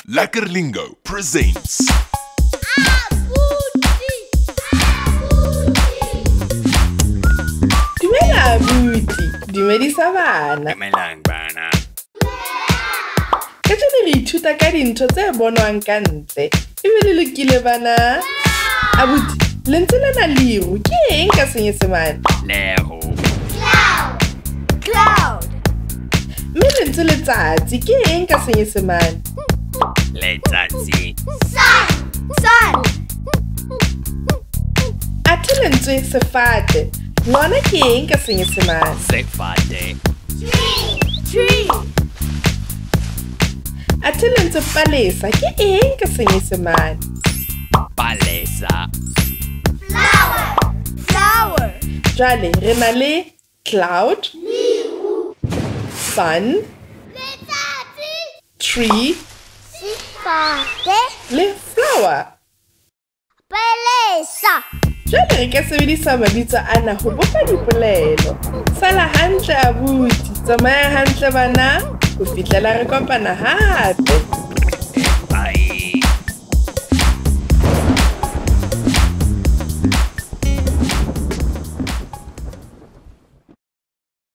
Lekker Lingo presents Dumela abuti, dumedisa bana. Dumelang bana. Kajeno re ithuta ka dintho tse bonwang ka ntle. Ebe le lokile bana? Abuti, lentswe lena leru ke eng ka Senyesemane? Leru. Cloud. Cloud. Mme lentswe letsatsi ke eng ka Senyesemane? Letsatsi. Sun. Sun. Athe lentswe sefate lona ke eng ka Senyesemane? Sefate. Tree. Tree. Athe lentswe palesa ke eng ka Senyesemane? Palesa. Flower. Flower. Jwale re na le cloud, Leru, sun, letsatsi, tree sefate, le flower. Palesa. Jwale re ka sebedisa mabitso ana ho bopa dipolelo. Sala hantle abuti, tsamaya hantle bana, ho fihlela re kopana hape.